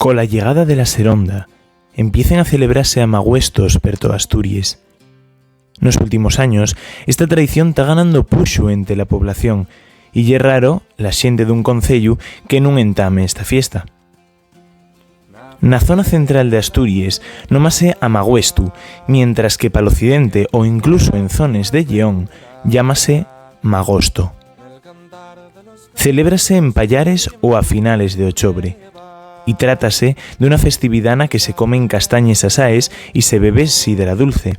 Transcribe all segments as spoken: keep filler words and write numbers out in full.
Cola llegada de la seronda, empiecen a celebrase amagüestos per toa Asturies. Nos últimos años, esta tradición ta ganando puxu ente la población, y ye raro la xente d'un conceyu que nun entame esta fiesta. Na zona central de Asturies, nomás ye amagüestu, mientras que pal occidente o incluso en zones de Lleón, llámase magosto. Celébrase en payares o a finales de ochobre, y trátase d'una festividá na que se comen castañes asaes y se bebe sidra dulce.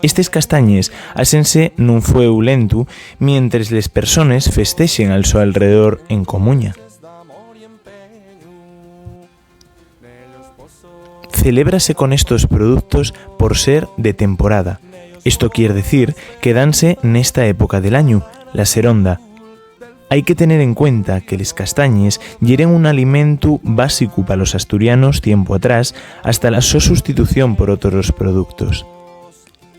Estes castañes ásense nun fueu lentu mientres les persones festexen al so alredor en comuña. Celébrase con estos productos por ser de temporada. Esto quier decir que danse nesta época del añu, la seronda. Hai que tener en cuenta que les castañes yeren un alimentu básicu pa los asturianos tiempu atrás, hasta la so sustitución por otros productos.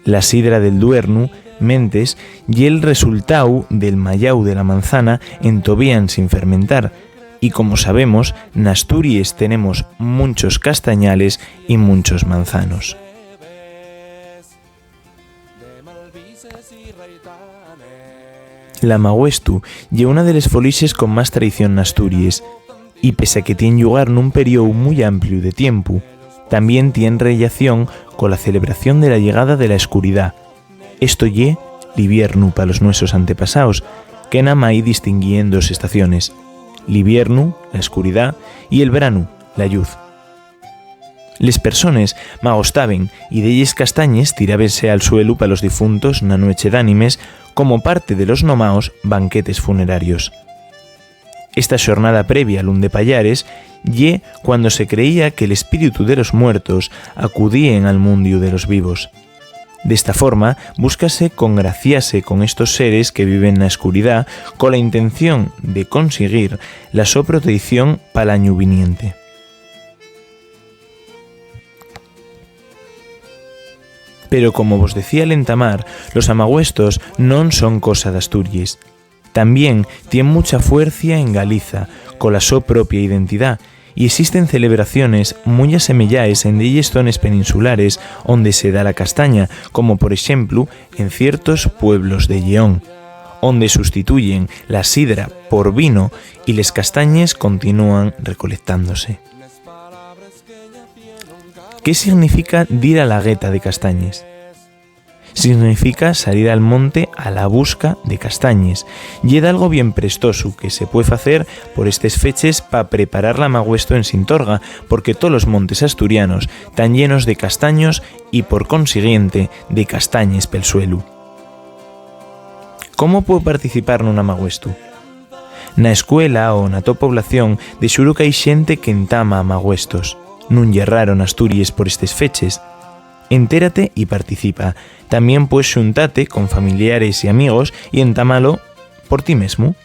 La sidra del duernu, mentes, ye'l resultáu del mayáu de la manzana entovía ensin fermentar, y como sabemos, n'Asturies tenemos munchos castañales y munchos manzanos. L'amagüestu ye una de les folixes con más tradición n'Asturies, y pese a que tien llugar nun periodu mui ampliu de tiempu, tamién tien rellación cola celebración de la llegada de la escuridá. Esto ye l'iviernu pa los nuesos antepasaos, que namái distinguíen dos estaciones: l'iviernu, la escuridá, y el branu, la lluz. Les persones magostaben y delles castañes tirábense al suelu pa los difuntos na nueche d'ánimes, como parte de los nomaos banquetes funerarios. Esta xornada previa al un de payares ye cuando se creía que l'espíritu de los muertos acudíen al mundiu de los vivos. D'esta forma, búscase congraciase con estos seres que viven na escuridá, cola intención de consiguir la so proteición pal añu viniente. Pero, como vos decía al entamar, los amagüestos non son cosa d'Asturies. Tamién tien mucha fuercia en Galiza, cola so propia identidá, y existen celebraciones mui asemeyaes en delles zones peninsulares onde se da la castaña, como por exemplu en ciertos pueblos de Lleón, onde sustituyen la sidra por vino y les castañes continúan recolectándose. ¿Qué significa dir a la gueta de castañes? Significa salir al monte a la busca de castañes. Ye dalgo bien prestosu que se pue facer por estes feches pa preparar l'amagüestu en Sintorga, porque tolos montes asturianos tán llenos de castaños y, por consiguiente, de castañes pel suelu. ¿Cómo puedo participar nun amagüestu? Na escuela o na to población, de xuru qu'hai xente qu'entama amagüestos. Nun ye raro n'Asturies por estes feches. Entérate y participa. Tamién pues xuntate con familiares y amigos y entamalo por ti mesmu.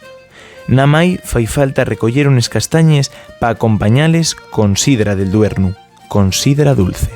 Namái fai falta recoyer unes castañes pa acompañales con sidra del duernu, con sidra dulce.